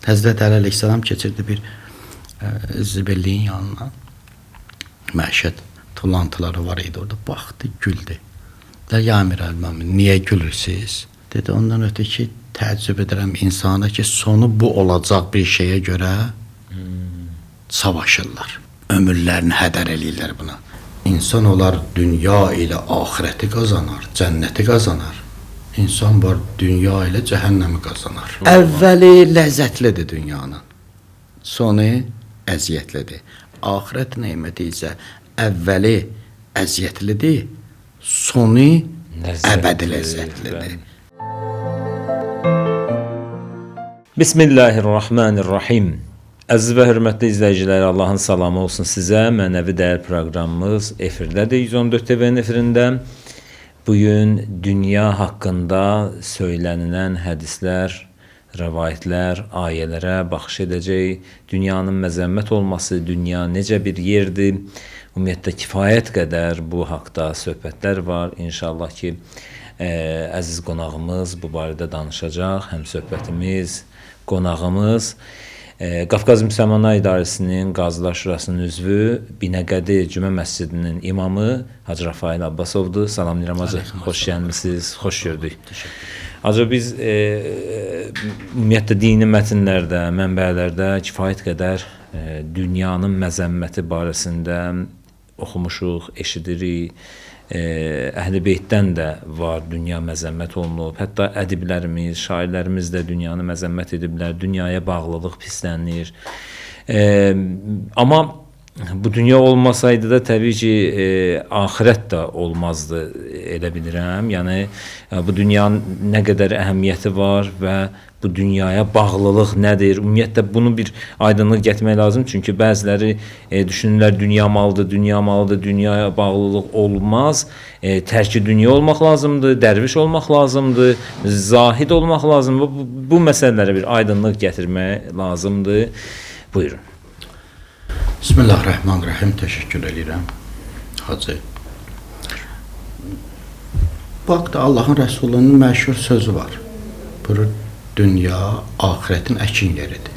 Həzrət Əli əleyhissalam keçirdi bir zibilliyin yanına. Məişət tullantıları var idi orada. Baxdı, güldü. Də ya Əmirəl-Möminin, niyə gülürsüz? Dedi, ondan ötə ki, təəccüb edirəm insana ki, sonu bu olacaq bir şeyə görə savaşırlar. Ömürlərini hədər eləyirlər buna. İnsan olar dünya ilə axirəti qazanar, cənnəti qazanar. İnsan var dünya ilə cəhənnəmi qazanar. Əvvəli ləzzətlidir dünyanın. Sonu əziyyətlidir. Axirət neməti isə əvvəli əziyyətlidir, sonu əbədi ləzzətlidir. Bismillahirrahmanirrahim. Əziz və hörmətli izləyicilər, Allahın salamı olsun sizə. Mənəvi Dəyər proqramımız efirdədir, 114 TV-nin efirində. Bugün dünya haqqında söylənilən hədislər, rəvayətlər, ayələrə baxış edəcəyik. Dünyanın məzəmmət olması, dünya necə bir yerdir? Ümumiyyətlə, kifayət qədər bu haqda söhbətlər var. İnşallah ki, əziz qonağımız bu barədə danışacaq. Həm söhbətimiz, qonağımız Qafqaz Müsəlmanlar İdarəsinin Qazılar Şurasının üzvü, Binəqədi Cümə Məscidinin imamı Hacı Rafail Abbasovdur. Salamlayıram Hacı, xoş gəlmisiniz, xoş gördük. Hacı, biz ümumiyyətlə dini mətnlərdə, mənbələrdə kifayət qədər dünyanın məzəmməti barəsində oxumuşuq, eşidirik. Əhl-i Beytdən də var, dünya məzəmmət olunub. Hətta ədiblərimiz, şairlərimiz də dünyanı məzəmmət ediblər. Dünyaya bağlılıq pislənir. Amma bu dünya olmasaydı da təbii ki, axirət də olmazdı, elə bilirəm. Yəni, bu dünyanın nə qədər əhəmiyyəti var və bu dünyaya bağlılıq nədir? Ümumiyyətlə, bunu bir aydınlıq gətirmək lazım. Çünki bəziləri düşünürlər, dünya malıdır, dünya malıdır, dünyaya bağlılıq olmaz. Tərki dünya olmaq lazımdır, dərviş olmaq lazımdır, zahid olmaq lazımdır. Bu məsələlərə bir aydınlıq gətirmək lazımdır. Buyurun. Bismillahirrahmanirrahim. Təşəkkür edirəm, Hacı. Bu haqda Allahın Rəsulunun məşhur sözü var. Buyurur, dünya axirətin əkin yeridir.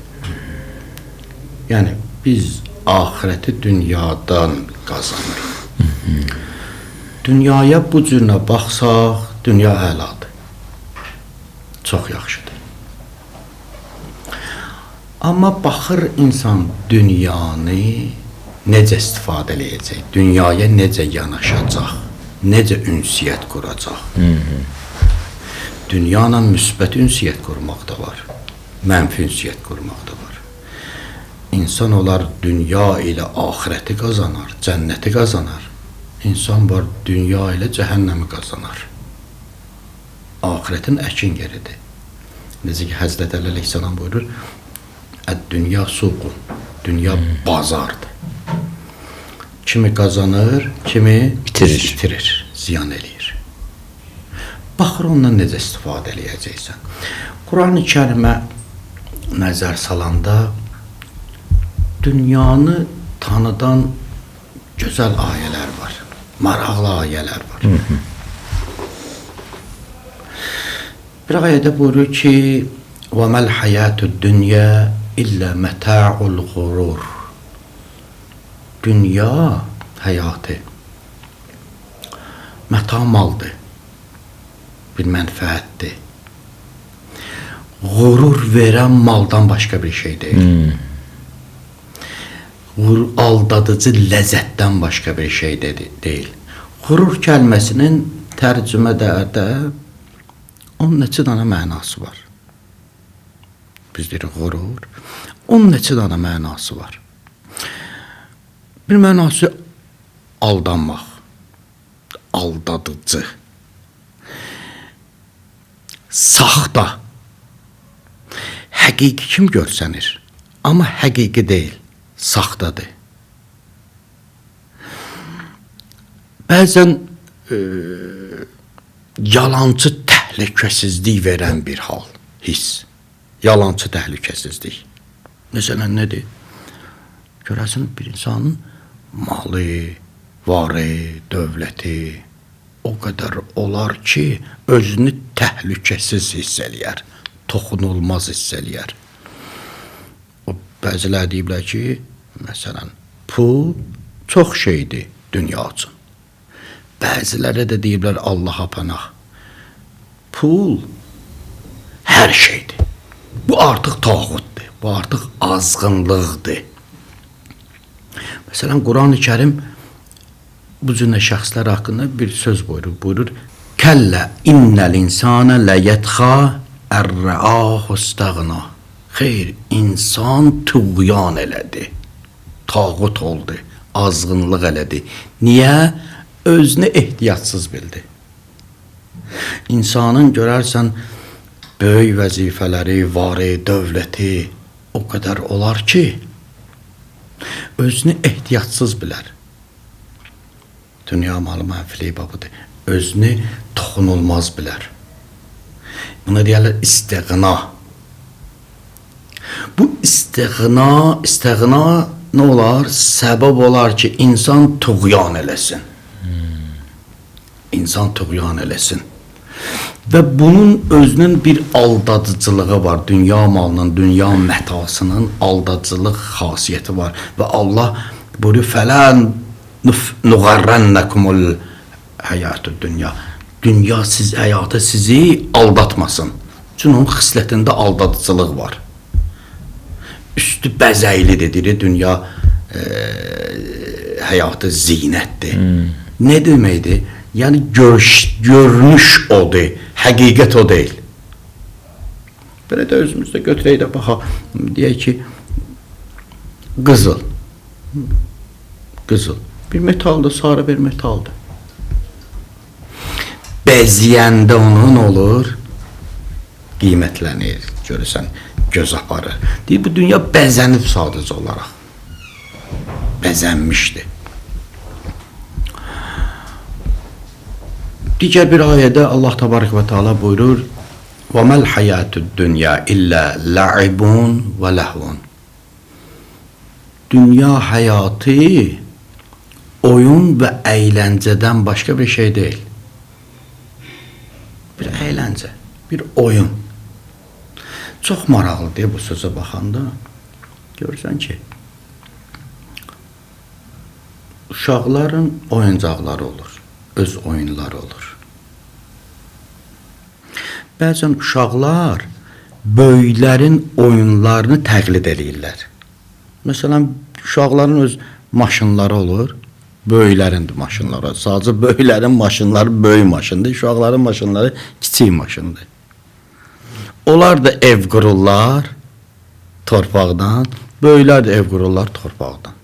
Yəni, biz axirəti dünyadan qazanırıq. Dünyaya bu cürünə baxsaq, dünya əladır. Çox yaxşıdır. Amma baxır insan dünyanı necə istifadə eləyəcək, dünyaya necə yanaşacaq, necə ünsiyyət quracaq. Dünya ilə müsbət ünsiyyət qurmaq da var, mənfi ünsiyyət qurmaq da var. İnsan olar dünya ilə axirəti qazanar, cənnəti qazanar. İnsan var dünya ilə cəhənnəmi qazanar. Axirətin əkin yeridir. Necə ki, Həzrət Əli əleyhissalam buyurur, dünya suqun, dünya bazardır. Kimi qazanır, kimi itirir, ziyan eləyir. Baxır ondan necə istifadə eləyəcəksən. Quran-ı Kərimə nəzər salanda dünyanı tanıdan gözəl ayələr var, maraqlı ayələr var. Bir ayədə buyurur ki, وَمَا الْحَيَاتُ الدُّنْيَا إِلَّا مَتَاعُ الْغُرُورِ. Dünya həyatı məta maldır, bir mənfəətdir. Qürur verən maldan başqa bir şey deyil. Aldadıcı ləzzətdən başqa bir şey deyil. Qürur kəlməsinin tərcümədə də 10 neçə dana mənası var. Biz deyirik qürur. 10 neçə dana mənası var. Bir mənası aldanmaq, aldadıcı, saxta, həqiqi kim görsənir, amma həqiqi deyil, saxtadır. Bəzən yalancı təhlükəsizlik verən bir hal, hiss. Yalancı təhlükəsizlik. Məsələn, nədir? Görəsən, bir insanın malı, varı, dövləti o qədər olar ki, özünü təhlükəsiz hiss eləyər, toxunulmaz hiss eləyər. Bəzilər deyiblər ki, məsələn, pul çox şeydir dünya üçün. Bəziləri də deyiblər Allaha pənah. Pul hər şeydir. Bu artıq tağutdur. Bu artıq azğınlıqdır. Məsələn, Quran-ı Kərim bu cür şəxslər haqqında bir söz buyurur. Buyurur: "Kəllə innel insane ləyətxa ər-rəahu istəğna." Xeyr, insan tuğyan elədi. Tağut oldu, azğınlıq elədi. Niyə? Özünü ehtiyatsız bildi. İnsanın görərsən böyük vəzifələri, varı, dövləti o qədər olar ki, özünü ehtiyatsız bilər. Dünya malı mənfiliyi budur. Özünü toxunulmaz bilər. Buna deyərlər istiğna. Bu istiğna nə olar? Səbəb olar ki, insan tuğyan eləsin. İnsan tuğyan eləsin. Və bunun özünün bir aldadıcılığı var. Dünya malının, dünya mətasının aldadıcılıq xasiyyəti var. Və Allah buyurur: "Fələn nuğarrannakumul həyatud dünya." Dünya siz həyatı sizi aldatmasın. Çünki onun xislətində aldadıcılıq var. Üstü bəzəklidir, deyir, dünya həyatı zinətdir. Nə deməkdir? Yəni görünüş odur, həqiqət o deyil. Belə də özümüzdə götürək də baxaq, deyək ki, qızıl. Qızıl bir metaldır, sarı bir metaldır. Bəzəyəndə onun olur, qiymətlənir, görürsən, göz aparır. Deyir, bu dünya bəzənib sadəcə olaraq. Bəzənmişdir. Digər bir ayədə Allah təbarək və təala buyurur: "Və məl hayatud dünya illə la'ibun və ləhvun." Dünya həyatı oyun və əyləncədən başqa bir şey deyil. Bir əyləncə, bir oyun. Çox maraqlıdır bu sözə baxanda. Görürsən ki, uşaqların oyuncaqları olur, öz oyunları olur. Bəzən uşaqlar böyüklərin oyunlarını təqlid eləyirlər. Məsələn, uşaqların öz maşınları olur, böyüklərindir maşınları. Sadəcə böyüklərin maşınları böyük maşındır, uşaqların maşınları kiçik maşındır. Onlar da ev qururlar torpaqdan, böyüklər də ev qururlar torpaqdan.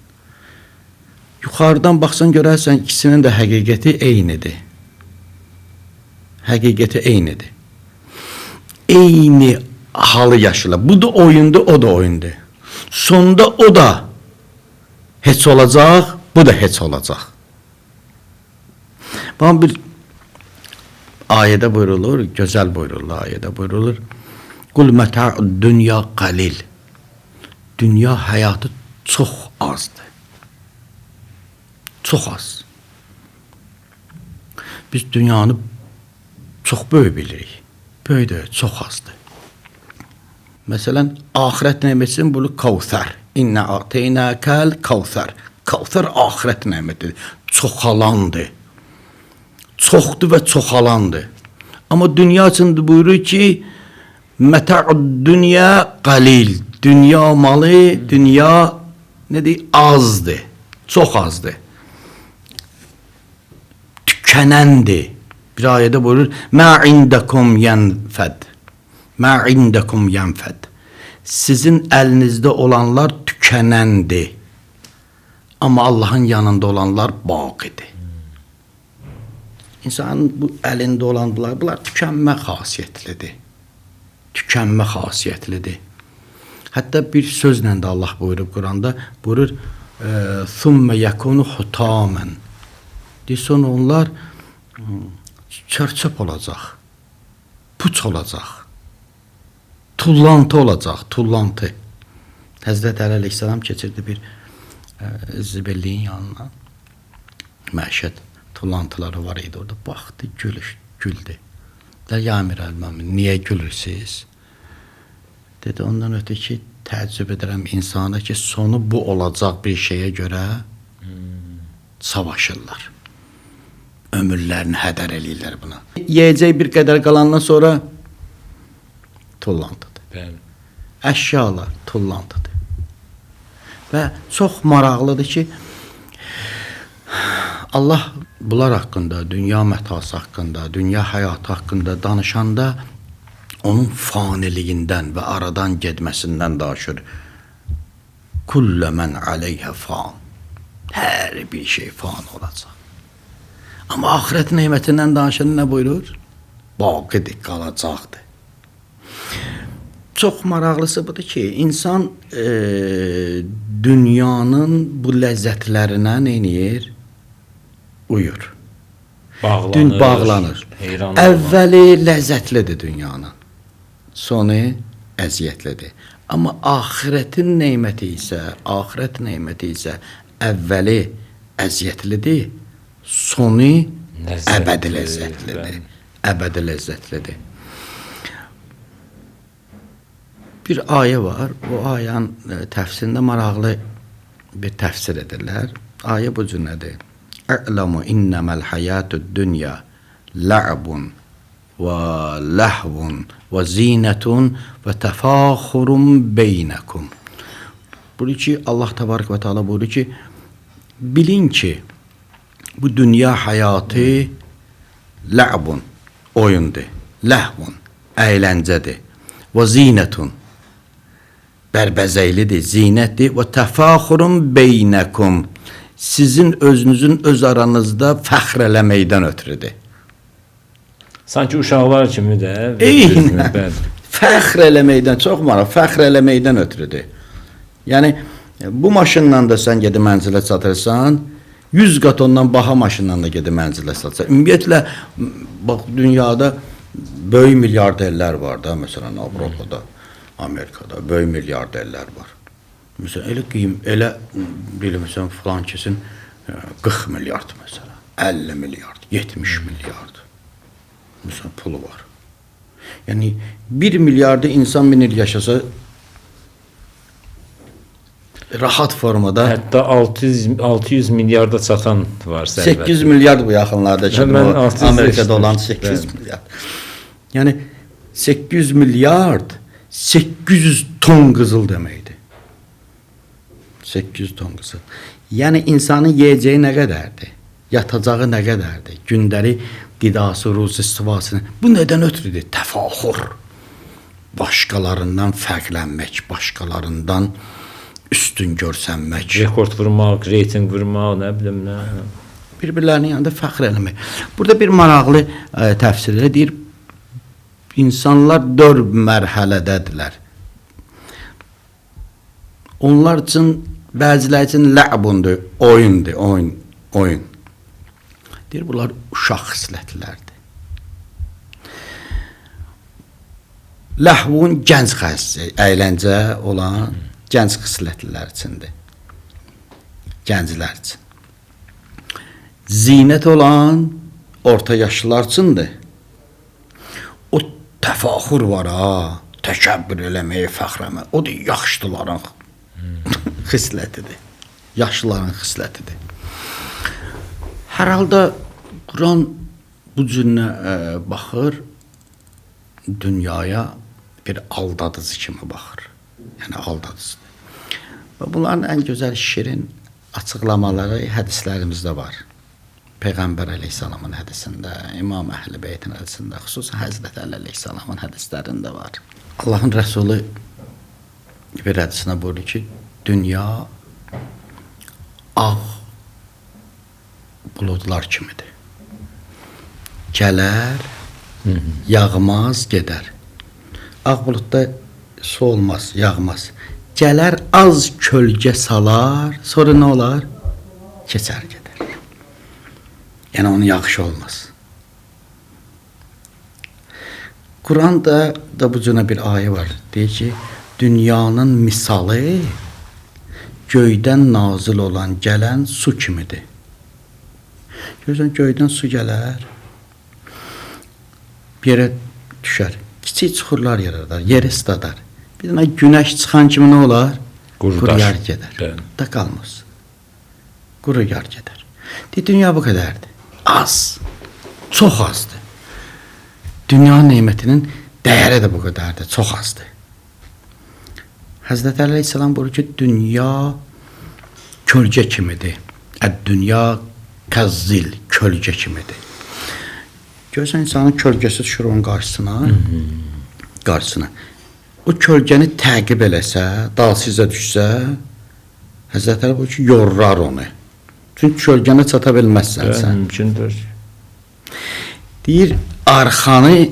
Yuxarıdan baxsan görərsən ikisinin də həqiqəti eynidir. Həqiqəti eynidir. Eyni halı yaşayırlar. Bu da oyundur, o da oyundur. Sonda o da heç olacaq, bu da heç olacaq. Bana bir ayədə buyurulur, gözəl buyurulur, ayədə buyurulur. Qul məta'ud dünya qalil. Dünya həyatı çox azdır. Çox az. Biz dünyanı çox böyük bilirik. Böyük deyil, çox azdır. Məsələn, axirət neməti bunu Kavsər. İnnə ateynəkəl Kavsər. Kavsər axirət nemətidir. Çoxalandır. Çoxdur və çoxalandır. Amma dünya üçün buyurur ki, məta'ud dünya qalil. Dünya malı, dünya nə deyir? Azdır. Çox azdır. Tükənəndir. Bir ayədə buyurur: "Mə indekum yenfed." Mə indekum yenfed. Sizin əlinizdə olanlar tükənəndir. Amma Allahın yanında olanlar baqidir. İnsanın bu əlində olanlar, bunlar tükənmə xasiyyətlidir. Tükənmə xasiyyətlidir. Hətta bir sözlə də Allah buyurub Quranda, buyurur: "Thumma yakunu hutaman." Deyir, sonra onlar çörçöp olacaq, puç olacaq, tullantı olacaq, tullantı. Həzrət Əli əleyhissalam keçirdi bir zibilliyin yanına. Məişət tullantıları var idi orada. Baxdı, güldü. Dedi, ya Əmir əl-Möminin, niyə gülürsünüz? Dedi, ondan ötə ki, Təəccüb edirəm insana ki, sonu bu olacaq bir şeyə görə savaşırlar. Ömürlərini hədər eləyirlər buna. Yeyəcək bir qədər qalandan sonra tullantıdır. Bəli. Əşyalar tullantıdır. Və çox maraqlıdır ki, Allah bunlar haqqında, dünya mətası haqqında, dünya həyatı haqqında danışanda onun faniliyindən və aradan getməsindən danışır. Kullu men aleyhə fan. Hər bir şey fan olacaq. Amma axirət nemətindən danışanda nə buyurur? Baqidir, qalacaqdır. Çox maraqlısı budur ki, insan dünyanın bu ləzzətlərinə nə eləyir? Uyur. Bağlanır. Dün bağlanır. Heyran olmaq. Əvvəli ləzzətlidir dünyanın. Sonu əziyyətlidir. Amma axirətin neməti isə, axirət neməti isə əvvəli əziyyətlidir, sonu əbədi ləzzətlidir. Əbədi ləzzətlidir. Bir ayə var. O ayənin təfsirində maraqlı bir təfsir edirlər. Ayə bu cür nədir? A'lamu innamal hayatud dunya la'bun və ləhvun və zinətun və təfaxurun beyləkum. Buyurur ki, Allah təbarək və təala buyurur ki, bilin ki, bu dünya həyatı la'bun, oyundur, ləhvun, əyləncədir, və zinətun, bərbəzəklidir, zinətdir, və təfaxurun beynəkum, sizin özünüzün öz aranızda fəxr eləməkdən ötrüdür. Sanki uşaqlar kimi də. Eynən. Fəxr eləməkdən, çox maraq, fəxr eləməkdən ötrüdür. Yəni, bu maşınla da sən gedib mənzilə çatırsan, 100 qat ondan baha maşınla da gedib mənzilə çatırsan. Ümumiyyətlə, bax, dünyada böyük milyarderlər var da, məsələn, Avropada, Amerikada böyük milyarderlər var. Məsələn, elə qiyim, elə bilmirsən, filan kesin 40 milyard məsələn, 50 milyard, 70 milyard məsələn, pulu var. Yəni, 1 milyardı insan 1000 il yaşasa rahat formada hətta 600 milyarda çatan var sərvət. 800 milyard bu yaxınlarda ki, Amerikada olan 800 milyard. Yəni 800 milyard 800 ton qızıl deməkdir. 800 ton qızıl. Yəni insanın yeyəcəyi nə qədərdir? Yatacağı nə qədərdir? Gündəlik qidası, ruzi, istivasını. Bu nədən ötrüdür? Təfaxur. Başqalarından fərqlənmək, başqalarından üstün görsənmək. Rekord vurmaq, reyting vurmaq, nə bilim nə. Bir-birlərinin yanında fəxr eləmək. Burada bir maraqlı təfsir elə deyir, insanlar 4 mərhələdədirlər. Onlar üçün, bəziləri üçün lə'bundur, oyundur, oyun. Deyir, bunlar uşaq xislətlərdir. Ləhvun gənc xəstəsi, əyləncə olan gənc xislətlilər üçündür. Gənclər üçün. Zinət olan orta yaşlılar üçündür. O təfaxur var ha, təkəbbür eləmək, fəxr eləmək. O da yaşlıların xislətidir. Yaşlıların xislətidir. Hər halda Quran bu cür baxır, dünyaya bir aldadıcı kimi baxır. Yəni aldadıcıdır. Və bunların ən gözəl şirin açıqlamaları hədislərimizdə var. Peyğəmbər əleyhissalamın hədisində, İmam Əhl-i Beytin hədisində, xüsusən Həzrət Əli əleyhissalamın hədislərində var. Allahın Rəsulu bir hədisinə buyurur ki, dünya ağ buludlar kimidir. Gələr, yağmaz, gedər. Ağ buludda su olmaz, yağmaz. Gələr, az kölgə salar, sonra nə olar? Keçər, gedər. Yəni, onun yağışı olmaz. Quranda da bu cürə bir ayə var. Deyir ki, dünyanın misalı göydən nazil olan, gələn su kimidir. Görürsən, göydən su gələr, bir yerə düşər, kiçik çuxurlar yaradar, yer isladar. Bir dənə günəş çıxan kimi nə olar? Qurudar. Quruyar gedər. Bəli. Da qalmaz. Quruyar gedər. Deyir, dünya bu qədərdir. Az. Çox azdır. Dünya nemətinin dəyəri də bu qədərdir. Çox azdır. Həzrət Əli əleyhissalam buyurur ki, dünya kölgə kimidir. Əd-dünya kəzzil, kölgə kimidir. Görürsən insanın kölgəsi düşür onun qarşısına. Qarşısına. O kölgəni təqib eləsə, dalsıza düşsə, Həzrət Əli buyurur ki, yorrar onu. Çünki kölgənə çata bilməzsən sən. Mümkündür. Deyir, arxanı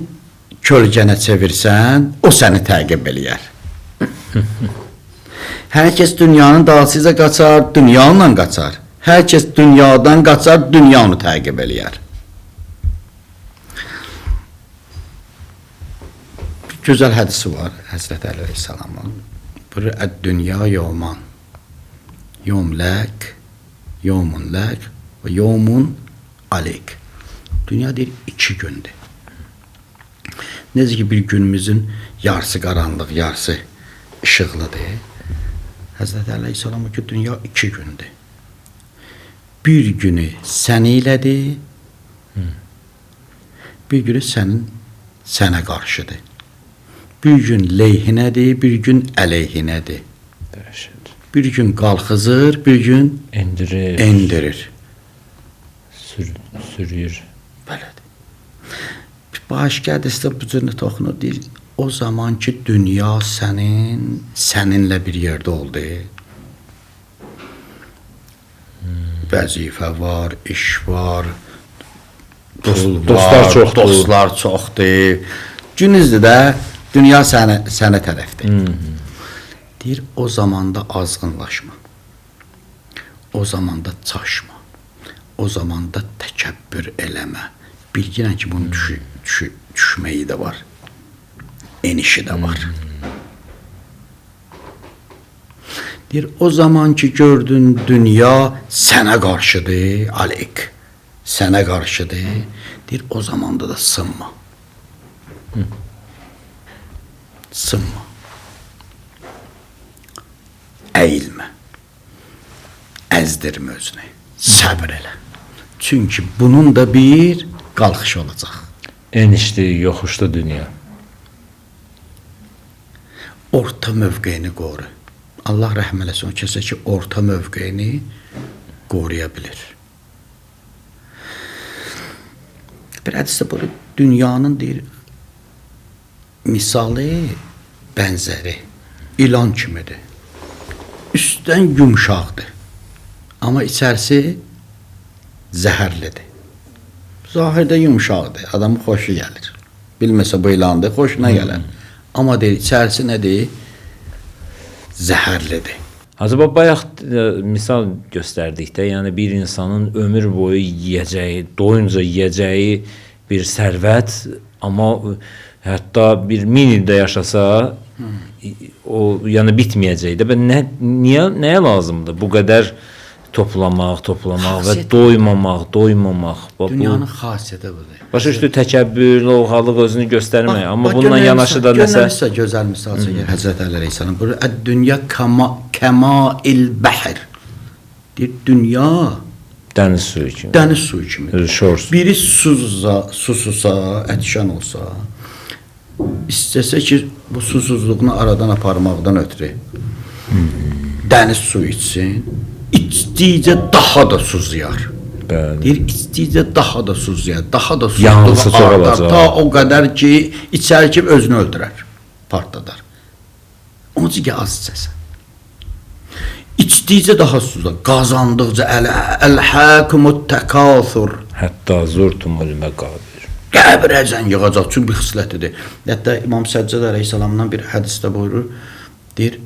kölgənə çevirsən, o səni təqib eləyər. Hər kəs dünyanın dalsıza qaçar, dünyanla qaçar. Hər kəs dünyadan qaçar, dünya onu təqib eləyər. Bir gözəl hədisi var Həzrət Əli əleyhissalamın. Buyurur, əd-dünya yevman. Yevm lək, yevmun lək və yevmun aleyk. Dünya deyir, 2 gündür. Necə ki, bir günümüzün yarısı qaranlıq, yarısı işıqlıdır. Həzrət Əli əleyhissalam ki, dünya 2 gündür. Bir günü sən ilədir, bir günü sənin sənə qarşıdır. Bir gün leyhinədir, bir gün əleyhinədir. Dəhşət. Bir gün qalxızır, bir gün Endirir. endirir. Sürüyür. Belədir. Başqa hədisdə bu cür toxunur, deyir, o zaman ki dünya sənin, səninlə bir yerdə oldu. Vəzifə var, iş var, pul var, dostlar çoxdur. Dostlar çoxdur. Günüzdür də, dünya sənə tərəfdir. Deyir, o zamanda azğınlaşma. O zamanda çaşma. O zamanda təkəbbür eləmə. Bilginən ki, bunun düşməyi də var. Enişi də var. Deyir, o zaman ki gördün dünya sənə qarşıdır, aleyk, sənə qarşıdır. Deyir, o zamanda da sınma. Sınma. Əyilmə. Əzdirmə özünü. Səbr elə. Çünki bunun da bir qalxışı olacaq. Enişli, yoxuşlu dünya. Orta mövqeyini qoru. Allah rəhm eləsin o kəsə ki, orta mövqeyini qoruya bilir. Bir hədisdə buyurur, dünyanın deyir, misalı, bənzəri ilan kimidir. Üstdən yumşaqdır. Amma içərisi zəhərlidir. Zahirdə yumşaqdır, adamın xoşu gəlir. Bilməsə bu ilandır, xoşuna gələr. Amma deyir, içərisi nədir? Zəhərlidir. Acaba bayaq misal göstərdikdə, yəni bir insanın ömür boyu yeyəcəyi, doyunca yeyəcəyi bir sərvət, amma hətta bir 1000 ildə yaşasa, o yəni bitməyəcək də. Nə, niyə, nəyə lazımdır bu qədər toplamaq, toplamaq və doymamaq, doymamaq? Dünyanın xasiyyəti budur. Başa düşdü, təkəbbür, lovğalıq özünü göstərmək, amma bununla yanaşı da nəsə... Gözəl gözəl misal çəkir Həzrət Əli əleyhissalam. Buyurur, əd-dünya kəmail bəhr. Deyir, dünya dəniz suyu kimi. Dəniz suyu kimi. Şor. Biri sususa, ətşən olsa, istəsə ki, bu susuzluğunu aradan aparmaqdan ötürü dəniz suyu içsin, içdikcə daha da suzuyar. Bəli. Deyir, içdikcə daha da suzuyar, daha da Yanğısı susuzluğu çox artar, olacaq. ta o qədər ki, içəri ki, özünü öldürər, partladar. Onun üçün ki, az içəsən. İçdikcə daha susuzlar, qazandıqca əl-həkumut təkasur. Hətta zurtumul məqabir. Qəbrəcən yığacaq, çünki bir xislətidir. Hətta İmam Səccad əleyhissalamdan bir hədisdə buyurur, deyir,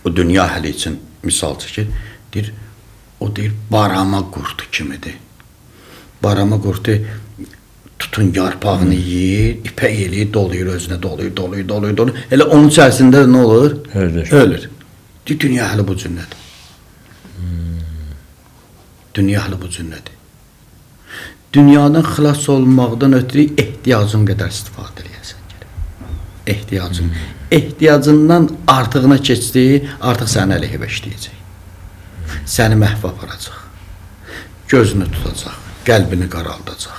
o dünya əhli üçün misal çəkir, deyir, o deyir, barama qurdu kimidir. Barama qurdu tutun yarpağını yeyir, ipək eləyir, doluyur özünə, doluyur, doluyur, doluyur, doluyur. Elə onun içərisində nə olur? Ölür. Ölür. Deyir, dünya əhli bu cünnədir. Dünya əhli bu cünnədir. Dünyadan xilas olmaqdan ötürü ehtiyacın qədər istifadə eləyəsən gərək. Ehtiyacın. Ehtiyacından artığına keçdi, artıq sənin əleyhinə işləyəcək. Səni məhvə aparacaq. Gözünü tutacaq, qəlbini qaraldacaq.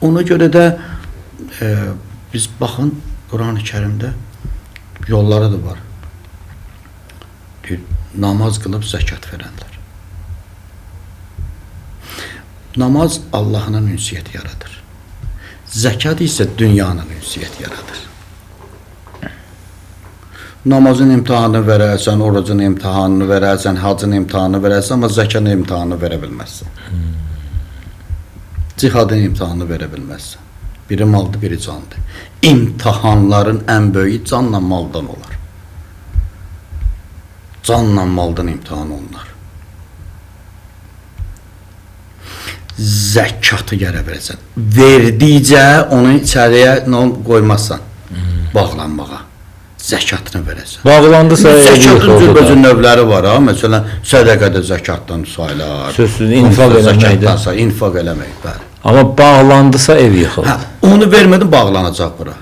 Ona görə də biz baxın Quran-ı Kərimdə yolları da var. Deyir, namaz qılıb zəkat verənlər. Namaz Allahla ünsiyyət yaradır. Zəkat isə dünyanın ünsiyyət yaradır. Namazın imtahanını verərsən, orucun imtahanını verərsən, hacın imtahanını verərsən, amma zəkanın imtahanını verə bilməzsən. Cihadın imtahanını verə bilməzsən. Biri maldır, biri candır. İmtahanların ən böyüyü canla maldan olar. Canla maldan imtahan olunar. Zəkatı gərə verəsən. Verdikcə onu içəriyə qoymazsan. Bağlanmağa. Zəkatını verəsən. Bağlandısa zəkatın cürbəcür növləri var ha. Məsələn, sədəqə də zəkatdan sayılar. Sözsüz infaq eləməkdir. İnfaq eləmək, bəli. Amma bağlandısa ev yıxılır. Hə, onu vermədin bağlanacaq bura.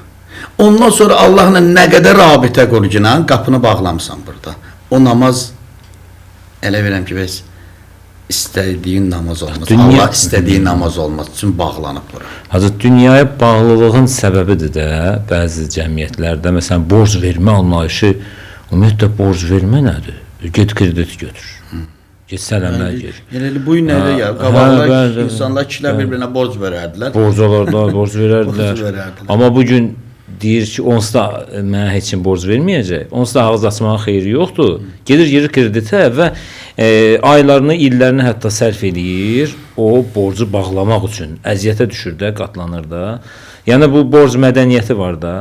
Ondan sonra Allahla nə qədər rabitə qurcuna, qapını bağlamısan burada. O namaz elə verəm ki, bəs istədiyin namaz olmaz. Allah istədiyi namaz olmaz. Çünki bağlanıb bura. Hacı, dünyaya bağlılığın səbəbidir də bəzi cəmiyyətlərdə məsələn borc vermə anlayışı, ümumiyyətlə borc vermə nədir? Get kredit götür. Get sələmə gir. Yəni bu gün elə ya, qabaqlar insanlar, kişilər bir-birinə borc verərdilər. Borc alırdılar, borc verərdilər. Amma bu gün deyir ki, onsuz da mənə heç kim borc verməyəcək. Onsuz da ağız açmağın xeyri yoxdur. Gedir girir kreditə və aylarını, illərini hətta sərf eləyir o borcu bağlamaq üçün. Əziyyətə düşür də, qatlanır da. Yəni bu borc mədəniyyəti var da.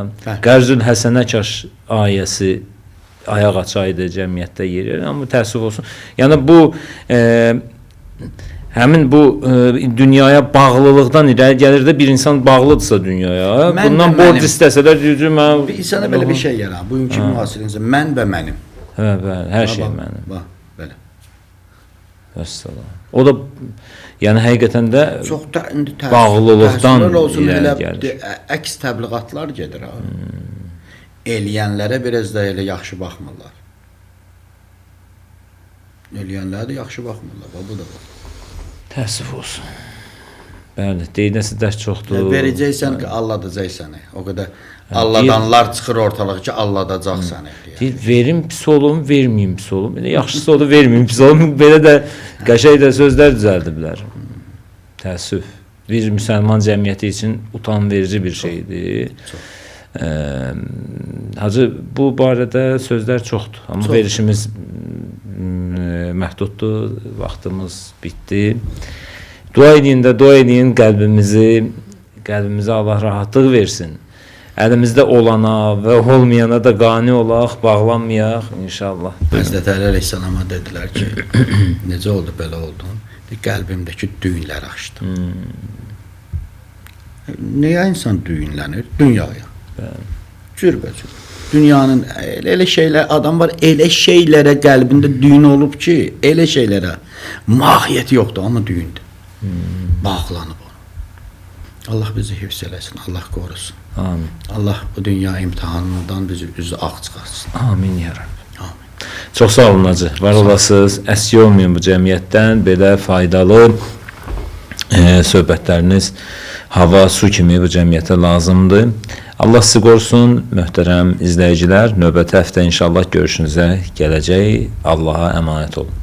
Qərzül Həsənə kaş ayəsi ayaq açaydı cəmiyyətdə yer yer, amma təəssüf olsun. Yəni bu həmin bu dünyaya bağlılıqdan irəli gəlir də bir insan bağlıdırsa dünyaya, mən bundan borc istəsələr deyir mən bir insana belə bir şey yaranır. Bugünkü müasir insan mən və mənim. Hə, bəli, hər şey mənim. Bax, belə. Vəssalam. O da yəni həqiqətən də çox da indi bağlılıqdan olsun, elə gəlir. Əks təbliğatlar gedir ha. Eləyənlərə biraz da elə yaxşı baxmırlar. Eləyənlərə də yaxşı baxmırlar. Bax, bu da var. Təəssüf olsun. Bəli, deyiləsi dərs çoxdur. Verəcəksən ki, alladacaq səni. O qədər alladanlar çıxır ortalığa ki, alladacaq səni. Deyir, verim pis olum, verməyim pis olum. Elə yaxşısı odur, verməyim pis olum. Belə də qəşəng də sözlər düzəldiblər. Təəssüf. Bir müsəlman cəmiyyəti üçün utanverici bir şeydir. Çox. Hacı, bu barədə sözlər çoxdur. Amma çox. Verişimiz məhduddur, vaxtımız bitdi. Dua eləyin də, dua eləyin qəlbimizə Allah rahatlıq versin. Əlimizdə olana və olmayana da qane olaq, bağlanmayaq inşallah. Həzrət Əli əleyhissalama dedilər ki, necə oldu, belə oldu? Qəlbimdəki düyünləri açdım. Nəyə insan düyünlənir? Dünyaya. Cürbəcür. Dünyanın elə şeylər, adam var, elə şeylərə qəlbində düyün olub ki, elə şeylərə mahiyyəti yoxdur, amma düyündür. Bağlanıb onu. Allah bizi hifz eləsin, Allah qorusun. Amin. Allah bu dünya imtahanından bizi üzü ağ çıxarsın. Amin ya Rabbi. Amin. Çox sağ olun hacı. Var olasınız. Əskik olmayın bu cəmiyyətdən. Belə faydalı söhbətləriniz hava, su kimi bu cəmiyyətə lazımdır. Allah sizi qorusun, möhtərəm izləyicilər. Növbəti həftə inşallah görüşünüzə gələcək. Allaha əmanət olun.